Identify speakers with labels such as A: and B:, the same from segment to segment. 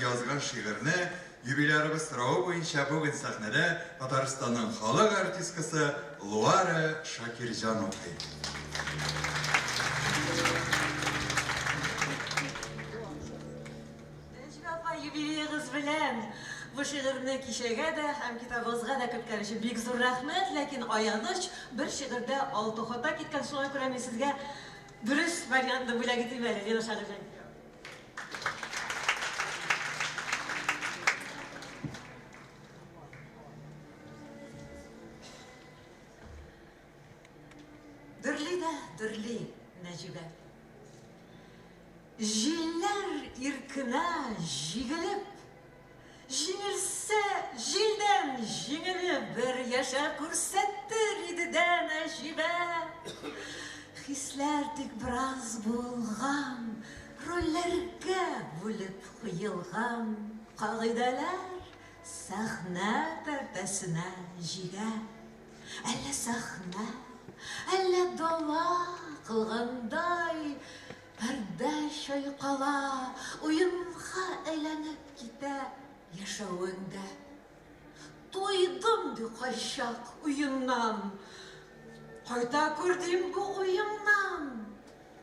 A: язган шигырьне юбилярыбыз соравы буенча бүген сәхнәдә Татарстанның халык артисткасы Луара Шакирҗан укый.
B: Нәҗибә апа, юбилеегыз белән! Бу шигырьне кичәгә дә һәм китабыгызга да керткән өчен бик зур рәхмәт, ләкин аяныч, бер шигырьдә алты хата киткән, шуңа күрә мин сезгә дөрес вариантны бүләк итим әле, Лена Шагыйрьҗан. Дөрли дә дөрли Нәҗибә. Җилләр иркенә җигелеп, Җиңелсә, җилдән җиңелеп Бер яшәп күрсәтер иде дә Нәҗибә. Хисләр тик бераз булган, Рольләргә бүлеп куелган Кагыйдәләр сәхнә пәрдәсенә җигә. Әллә сәхнә, әллә дала кылгандай, Пәрдә чайкала, уенга әйләнеп китә яшәвең дә. Туйдым, ди кайчак уеннан, Кайта күр, дим, бу уеңнан.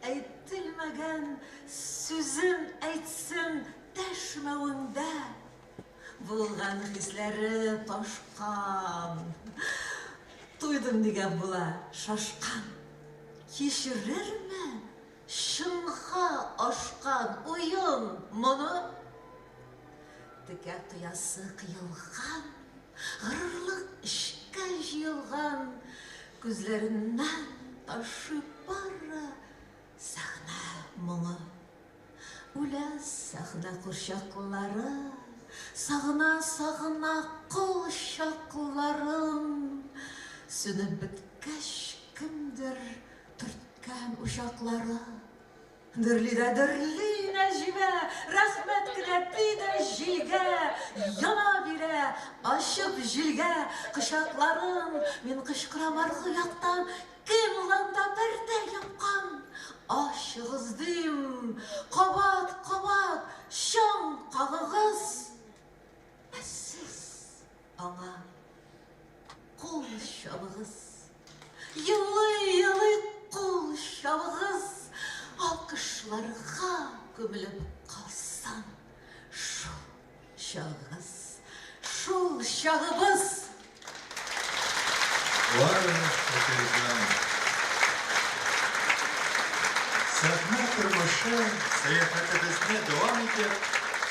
B: Әйтелмәгән сүзен әйтсен дәшмәвеңдә. Булган хисләре ташкан. Туйдым дигән була, шашкан. Кичерерме чынга ашкан уен моны? Текә тоясы кыелган, горурлык эчкә җыелган, күзләреннән ташый бары сәхнә моңы. Үлә сәхнә курчаклары, Сагына-сагына кол чакларын. Сүнеп беткәч кемдер төрткән учаклары. Дөрли дә дөрли Нәҗибә, Рәхмәт кенә ди дә җилгә, Яна бирә, ачып җилгә кочакларын. Мин кычкырам аргы яктан, Кем ул анда пәрдә япкан? Ачыгыз, дим, кабат-кабат чаң кагыгыз! Ә сез аңа кул чабыгыз. Елый-елый кул чабыгыз, алкышларга күмелеп калсын шул Чагыгыз, шул чагыбыз!
A: Лара Шакирҗан. Сәхнә тормышы сәяхәтебезне дәвам итеп,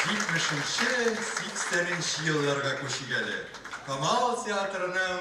A: 70 нче, 80 нче елларга күчик әле. Камал театрының.